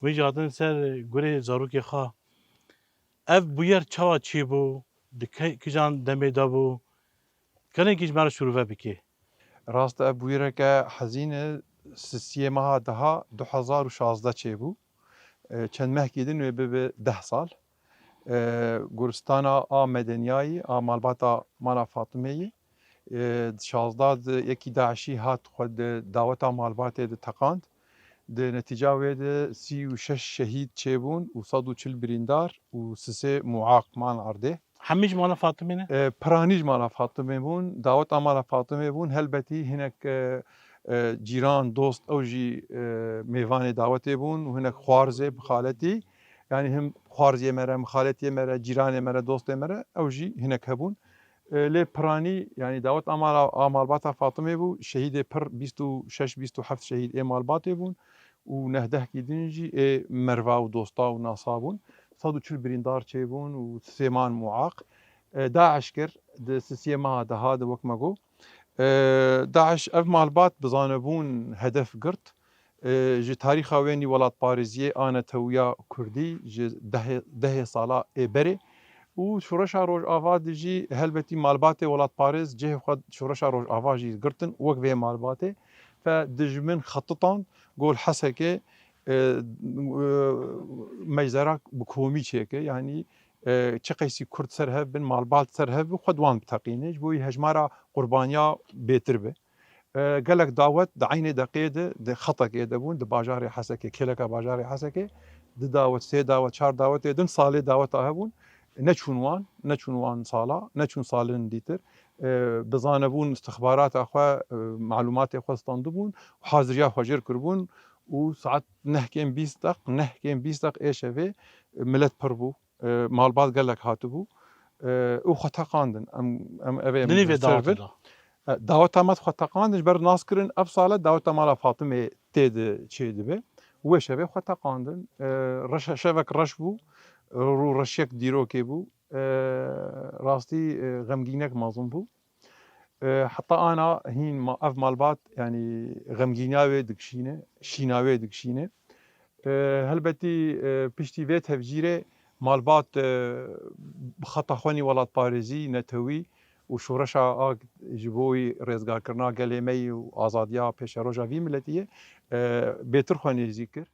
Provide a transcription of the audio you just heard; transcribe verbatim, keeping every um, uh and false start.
wê jî hatin ser gurê zarokê xwe. Ev bûyer çawa çêbû? Di ke-, kijan demê de bû? Gelekî ji me re şirove bike. Rast e, ev bûyereke hezîn e, sisiyê meha deha du hezar û şazdeh çêbû. E, çend mehkî din wê bibe deh sal. E, Guristana a Medeniyayî, a malbata Mala Fatimeyî, e, di şazdeh de yekî DAIŞî hat xwe di daweta malbatê de teqand. Di netîca wê de sî û şeş şehîd çêbûn û sed û çil birîndar û sisê muaq man erdê. Hemî ji mala Fatimê ne? E, piranî ji mala Fatimê bûn, daweta mala Fatimê bûn. Helbetî hinek, e, e, cîran, dost, ew jî, e, mêvanê dawetê bûn û hinek xwarzê, mixaletî. Yanî him xwarziyê me re, mixaletiyê me re, cîranê me re, dostê me re, ew jî hinek hebûn. E, lê piranî, yanî dawet a mala, a malbata Fatimê bû, şehîdê pir bîst û şeş, bîst û heft şehîd ê malbatê bûn û neh dehkî din jî ê merva û dosta û nasa bûn. Sed û çil birîndar çêbûn û sêman muaq. E, DAIŞ kir, di sisiyê meha deha de wek me got. E, DAIŞ ev malbat bi zanebûn hedef girt. E, ji tarîxa wê nî welatparêziyê a netewiya kurdî ji dehê, dehê sala ê berê û Şoreşa Rojava de jî helbetî malbatê welatparêz cihê xwe Şoreşa Rojava jî girtin wek vê malbatê. Fe dijmin xetitan gol Hesekê, e, e, meczera bi komî çêke, yanî, e, çi qeysî kurd ser hev bin, malbat ser hev bin, xwe di wan biteqîne, ji bo wî hejmara qurbaniya bêtir be. E, gelek dawet di eynê deqê de, di xetekê de bûn, di bajarê Hesekê, kêleka bajarê Hesekê, di dawet, sê dawet, çar dawetê din salê daweta hebûn, neçûn wan, neçûn wan sala, neçûn salên dîtir. E, bi zanebûn istixbarata xwe, e, malûmatê xwe standibûn û haziriya xwe jêr kiribûn û saet nehkên bîst deq, nehkên bîst deq ê şevê, e, milet pir bû. E, malbat gelek hatibû, e, û xwe teqandin. Em, em evê Dinî vê ser dawetê bin. Da. E, daweta me xwe teqandin, ji ber nas kirin, ev sale daweta mala Fatimê tê de çê dibe. Wê şevê xwe teqandin. E, reş, şevek reş bû, rû reşiyek dîrokê bû. E, rastî, e, xemgînek mezin bû. E, heta ana hîn ma-, ev malbat, yanî xemgîniya wê dikişîne, şîna wê dikişîne. E, helbetî, e, piştî vê tevcîrê malbat, e, bi xeta xwe nî welatparêzî, netewî û şoreşa a ji bo wî rêzgarkirina gelê me yî û azadiya pêşeroja vî miletî yê, e, bêtir xwe nêzîk kir.